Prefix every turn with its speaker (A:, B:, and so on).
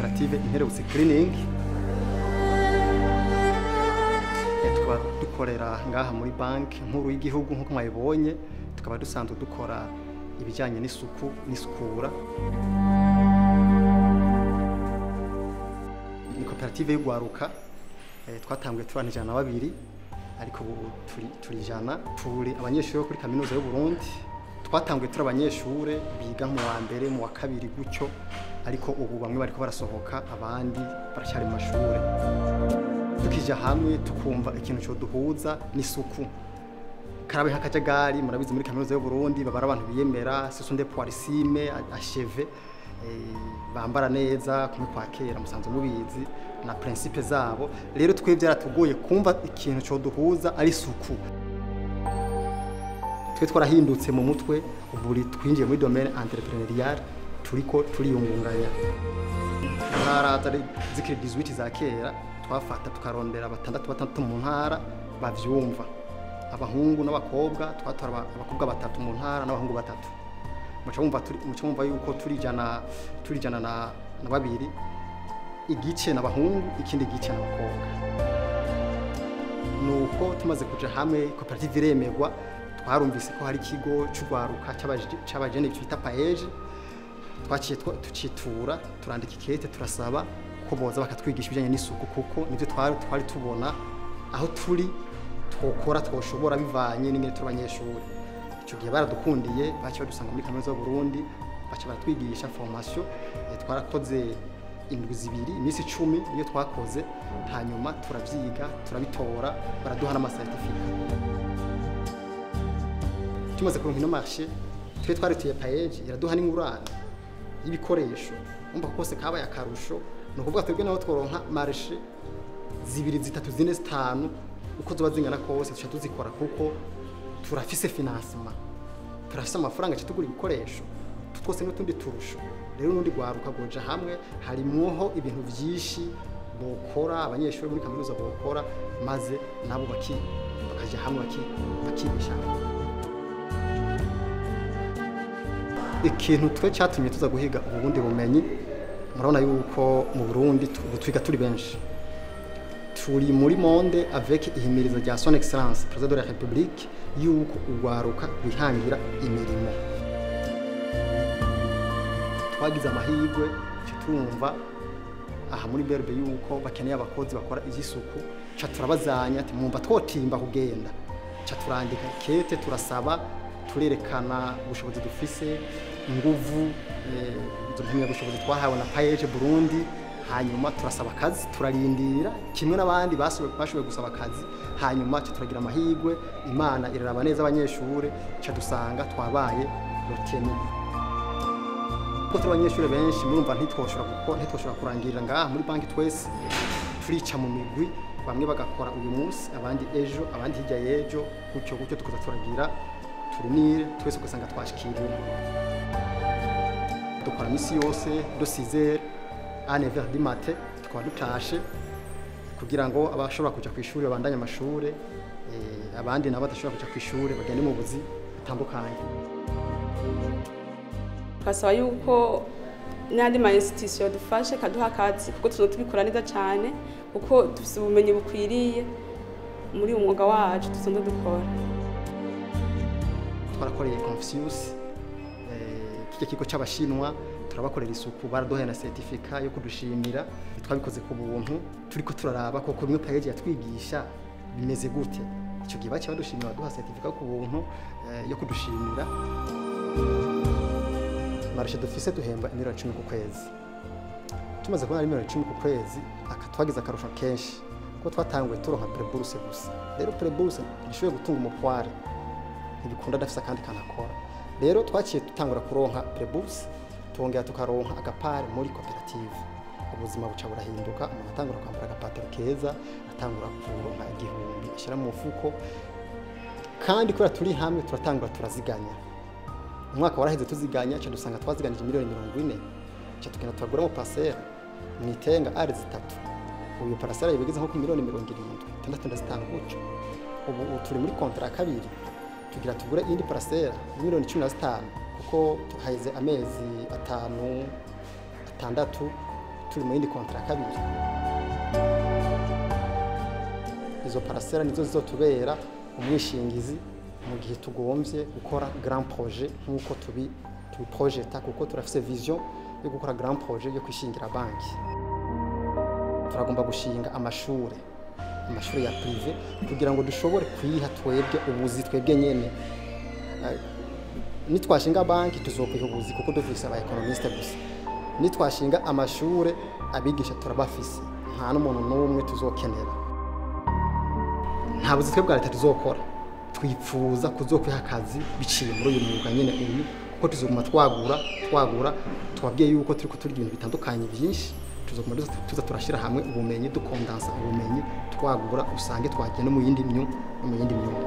A: Koperative Inkerebutsi Cleaning. Tukaba dukorera ngaha muri banki nkuru y'igihugu nk'uko mwayibonye, tukaba dusanzwe dukora ibijyanye n'isuku n'isukura. Ni koperative y'ugwaruka, twatanguye turi 102, ariko ubu turi 100. Turi abanyeshuri bo kuri kaminuza y'u Burundi. Twatanguye turi abanyeshure biga mu wa mbere, mu wa kabiri gutyo, ariko ubu bamwe bariko barasohoka, abandi baracyari mu mashure. Tukija hamwe tukumva ikintu cyo duhuza n'isuku. Karabe nk'akajagari, murabizi muri kaminuza y'u Burundi babara abantu biyemera, ce sont des poirisime achevés, bambara neza kumwe kwa kera musanzwe mubizi na principe zabo. Rero twe byaratugoye kumva ikintu cyo duhuza ari isuku. Twe twarahindutse mu mutwe, ubu twinjiye muri domaine entrepreneurial, turiko turiyungunganya. Ntara zikiri 18 za kera twafata tukarondera batandatu batandatu mu ntara bavyumva, abahungu n'abakobwa. Twatora abakobwa batatu mu ntara n'abahungu batatu. Muca mumva yuko turi 102, igice n'abahungu ikindi gice n'abakobwa. Nuko tumaze kuja hamwe koperative iremerwa, twarumvise ko hari ikigo c'ugwaruka c'abajene cyita PAEJ. Twaciye tucitura, turandika ikete, turasaba ko boza bakatwigisha ibijanye n'isuku, kuko nivyo twari tubona aho turi twokora twoshobora bivanye n'ingene turi abanyeshuri. Ico gihe baradukundiye, baciye badusanga muri kaminuza y'u Burundi, baciye baratwigisha formation. Twarakoze indwi zibiri, iminsi 10 niyo twakoze, hanyuma turavyiga turabitora, baraduha n'amacertificat. Tumaze kuronka ino marché, twe twarituye PAEJ iraduha n'ingurane y'ibikoresho. Umva kose kabaye akarusho. Ni ukuvuga twebwe naho tworonka marché zibiri, zitatu, zine, zitanu, uko zoba zingana kose tuca tuzikora, kuko turafise financement, turafise amafaranga tugura ibikoresho twose n'utundi turusho. Rero n'undi gwaruka goja hamwe, harimwoho ibintu vyinshi bokora, abanyeshuri muri kaminuza bokora, maze nabo bakaja hamwe bakibeshaho. Ikintu twe cyatumye tuza guhiga ubundi bumenyi, murabona yuko mu Burundi twiga turi benshi, turi muri monde avec ihimiriza rya Son Excellence Président de la République yuko ugwaruka wihangira imirimo. Twagize amahirwe tumva aha muri BRB yuko bakeneye abakozi bakora iby'isuku, ca turabazanya ati mwumva twotimba kugenda, ca turandika kete, turasaba, turerekana ubushobozi dufise, inguvu, izo mpamyabushobozi twahawe na PAEJ Burundi. Hanyuma turasaba akazi, turarindira kimwe n'abandi bashoboye gusaba akazi. Hanyuma turagira amahirwe, Imana iraraba neza abanyeshure, ca dusanga twabaye roteni. Kuko turi abanyeshure benshi, murumva ntitwoshobora kurangirira ngaha muri banki twese. Turica mu migwi, bamwe bagakora uyu munsi, abandi ejo, abandi hirya y'ejo, gutyo gutyo tukaza turagira turinire twese, ugasanga twashikiriwe. Dukora misi yose de 6h à 9h du matin, tukaba dutashe, kugira ngo abashobora kuja kw'ishure babandanye amashure, abandi nabo badashobora kuja kw'ishure bagende mu buzi butandukanye.
B: Twasaba yuko n'andi ma institution dufashe kaduha akazi, kuko tuzo tubikora neza cyane, kuko dufise ubumenyi bukwiriye muri uyu mwuga wacu dusanzwe dukora.
A: Twarakoreye Confucius, kijya kigo c'abashinwa, turabakorera isuku, baraduhaye na certificat yo kudushimira. Twabikoze ku buntu, turiko turaraba koko bimwe PAEJ yatwigisha bimeze gute. Ico gihe baciye badushimira, baduha certificat ku buntu yo kudushimira. Marché dufise duhemba miliyoni 10 ku kwezi. Tumaze kubona miliyoni 10 ku kwezi, akatwagiza akarusho kenshi, kuko twatanguye turonka prebourse gusa. Rero prebourse ntishoboye gutunga umupware, ntibikunda adafise akandi kantu akora. Rero twaciye dutangura kuronka prebourse, twongera tukaronka agapare muri koperative. Ubuzima buca burahinduka, umuntu atangura kwambara agapataro keza, atangura kuronka igihumbi ashyira mu mufuko. Kandi kubera turi hamwe turatangura turaziganya. Umwaka waraheze tuziganya, ca dusanga twaziganije miliyoni 40, ca tugenda turagura mu parcelle mwitenga ari zitatu. Ubu iyo parcelle yibigeze nko ku miliyoni 76 gutyo. Ubu turi muri contrat kabiri, tugira tugure iyindi parcelle miliyoni 15, kuko haheze amezi 5 6 Turi mu yindi contrat ya kabiri. Izo parcelles nizo zizotubera umwishingizi mu gihe tugombye gukora grand projet nk'uko tubiprojeta, kuko turafise vision yo gukora grand projet yo kwishingira banki. Turagomba gushinga amashure ya privé kugira ngo dushobore kwiha twebwe ubuzi twebwe nyene. Nitwashinga banki tuzokwiha ubuzi kuko dufise aba économistes gusa. Nitwashinga amashure, abigisha turabafise, nta n'umuntu n'umwe tuzokenera. Nta buzi twebwe bwa leta tuzokora. Twipfuza kuzokwiha akazi biciye muri uyu mwuga nyene uyu, kuko tuzoguma twagura twagura. Twabwiye yuko turiko turya ibintu bitandukanye byinshi, tuzoguma tuza turashyira hamwe ubumenyi, dukondansa ubumenyi, twagura, usange twagiye no mu yindi myuga.